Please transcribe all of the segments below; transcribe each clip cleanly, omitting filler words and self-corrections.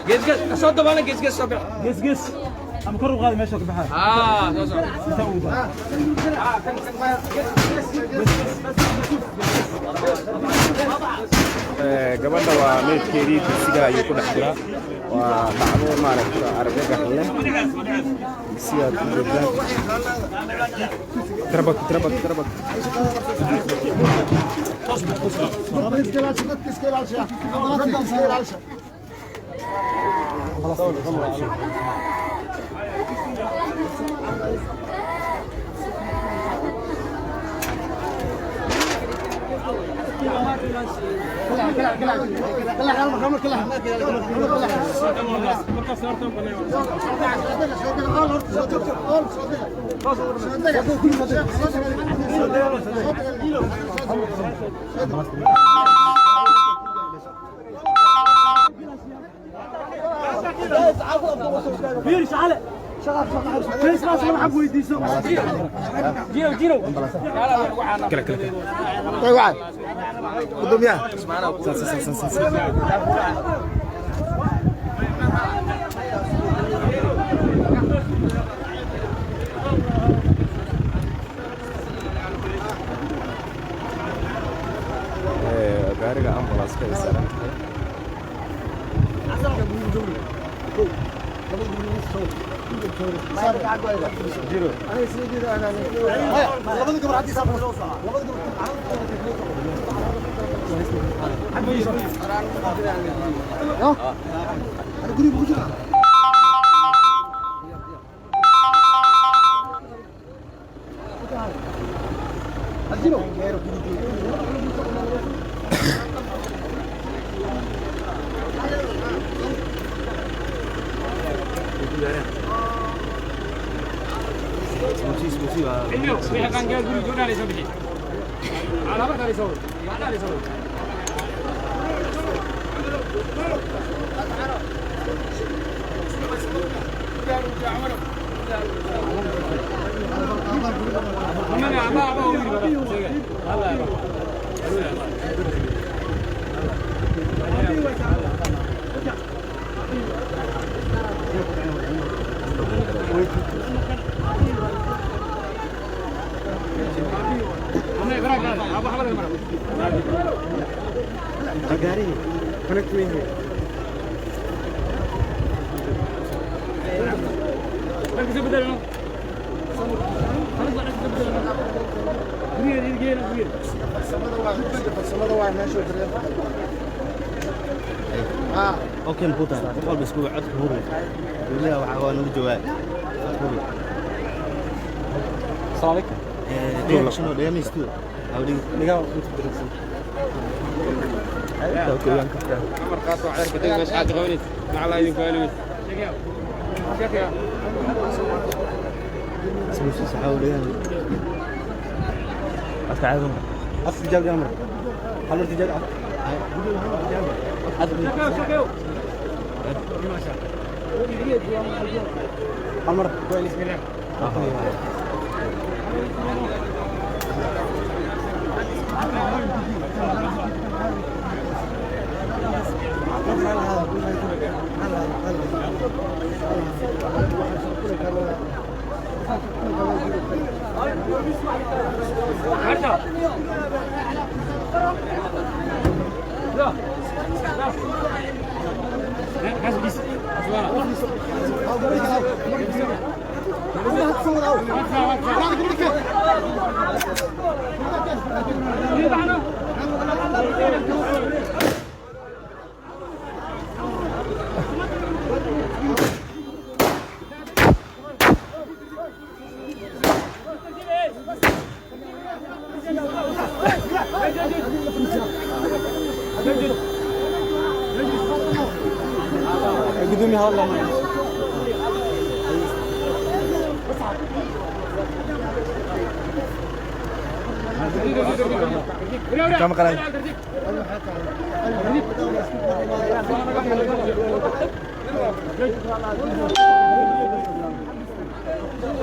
Gees soo dabaala, gees gees soo bix. Gees gees ama kor u qaadi meesha ka baxaa. Aa, soo soco. Inta ugu daa. Gabadha waa meydkeedii, digsiga ayuu ku dhex jiraa. Waa dhacdo maaragta argagax leh. Digsigaad ku jeedaan. Trabak, trabak, trabak. Fiiri shacale. Face mask lama xag weydiiso. Jinow, jinow. Yaala lagu caana. Kala kala kala. Saas saas saas saas. Gaariga ambulance-ka ay saaran tahay. Cilmiyow, wixii qaangaar guriga gabdhaha laysoo bixi. Alaabta laysoo wado. Gabdhaha laysoo wado. Amana, aba, aba, u yiri bara. Sheegay. Halla, aba. Amana, bara, bara. Aba, aba, bara. Connect me here. Marka soo bedelno. Khalas, waa soo bedelno. Guriga geena guriga. Okay, muxuu tahay qof walba iskugu codka hubi weliba waxaa waa nagu jawaab codka hubi. Asalaamu calaykum. Dhiga shino dhiga miistu awdhigi. Dhigaa inta dirsan. Inta ku ogaan kartaa. Amar qaato ceerka deg meesha aad qabanaysid. Macalaa idinku helimaysid. Sheekaya. Sheekaya. isbuusis waxaa u dhigan. Afka caadi ma. Afka tijaab amar. Hal mar tijaab. Sheekayo, sheekayo. Hal mar. Bismillah. Marta. لا. لا. حاسب ديس. Gudoomiye hadal lama. Kama qalay.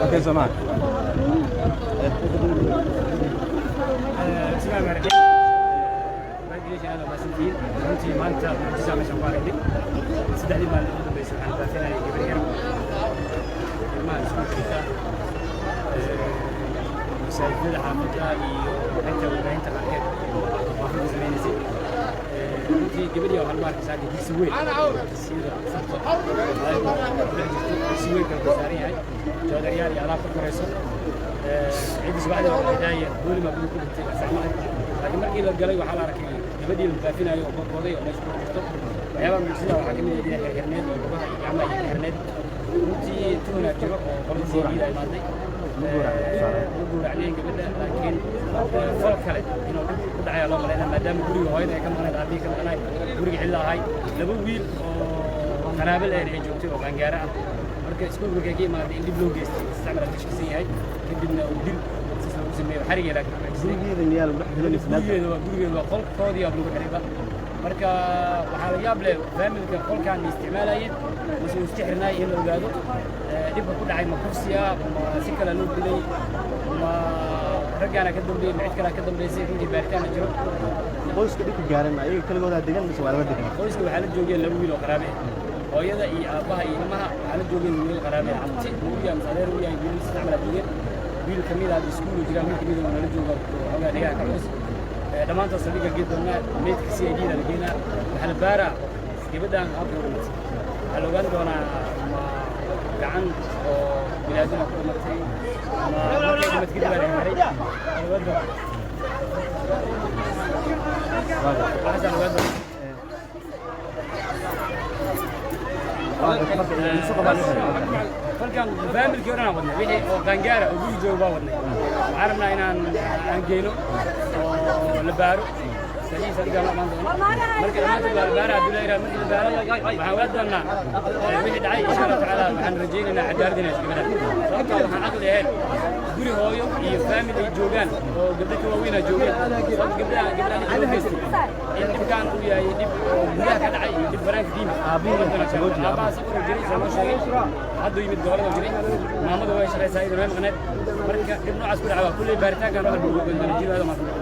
Okay, Zaman. Masaajidada xaafadda iyo xagta warbaahinta qaarkeed xaafadda sameynaysay. Runtii gabadhii waxaa lagu arkay saaka digsi weyn, digsiyada farta ku dhex jirto, digsi weyn kala saaran yahay, joodaryaal iyo alaab ka korayso. Ciddii subaxdii hore waxay daayeen boolima buu ku dhintay saxmad, laakiin markii la galay waxaa la arkay gabadhii la faafinayo oo boobooday oo meesha ku jirto. Waxyaabaha mucjisada waxaa ka mid ah inay xirxirneed oo lugaha iyo gacmaha iyo xirxirneed. Runtii tuhunaa jiro oo qoladii CID imaaday ma gowracnayn gabadha, laakiin fal kale inuu dhib ku dhacaya loo malaynaa, maadaama guriga hooyada ay ka maqnayd, aabihii ka maqnayd, guriga cidla ahay, laba wiil oo qaraabo leh ay joogtay oo qaangaara ah. Marka iskuulka markay ka imaaday in dhib loo geystay isticmaal ka shakisan yahay, kadibna uu dil sidaas loogu sameeyo xarigii, laakiin Gurigeeda miyaa lagu dhex dilay mise meel kale? Gurigeeda waa, gurigeeda waa, qolkoodii aa lagu xirayba. Marka waxaa la yaab leh faamilka qolkaan ma isticmaalayeen mase uu iska xirnaay in la ogaado. Dhibka ku dhacay ma kufsiya, ma si kale loo dilay, ma raggaana ka dambeeyey, ma cid kalea ka dambeysay? Runtii baaritaana jiro. Qoyska dhibka gaaray ma ayaga keligoodaa degan mise waa lala degan? Qoyska waxaa la joogeen laba wiil oo qaraabe ah, hooyada iyo aabbaha iyo ilmaha. Waxaa la joogeen wiilal qaraabe ah, abti uu yahay mise adeer uu yahay, wiilal saddex malaa joogeen. Wiil ka mid ah iskuul uu jiraa, wiil ka mid ah nala jooga xoogaa dhegaha ka culus. Dhammaantood saldhigga gee doonaa, meydka CID da la geenaa. Waxaa la baaraa gabadhan qaabka u dhimatay. Waxaa la ogaan doonaa ma gacan oo biniaadama ku dhimatay, ma markay dhimatay kadib baa la xiray. Waxaa la ogaan doonaa waxaasaa la ogaan doonaa. Falkan faamilkii o dhan aan wadnay, wixii oo qaangaara oo guri jooga baa wadnay. Waxaan rabnaa inaan aan geyno oo la baaro saliid, saliigaan la imaan doono. Marka dhammaantood waa la baara haddii la yidhaha. Markii la baaro waxaan ogaan doonaa wixii dhacay, insha Allah tacaala. Waxaan rajaynaynaa cadaalad inay gabadha, sababtoo waxaan caqli ahayn guri hooyo iyo faamil ay joogaan oo gabdho ka waaweynaa joogeen, sababta gabdhaha gabdhaha dhib loo geystay in dhibkaan uu yahay dhib oo gudaha ka dhacay iyo dhib banaanka ka yimid. Aabbaha safar uu jiray, soo noo sheegay, hadduu yimid gobolada jiray. Maamada way shaqaysaa, iyaduna way maqneed. Marka dhib noocaas ku dhaca waa kulley baaritaankan wax lagu ogaan doona jiroada maasanta.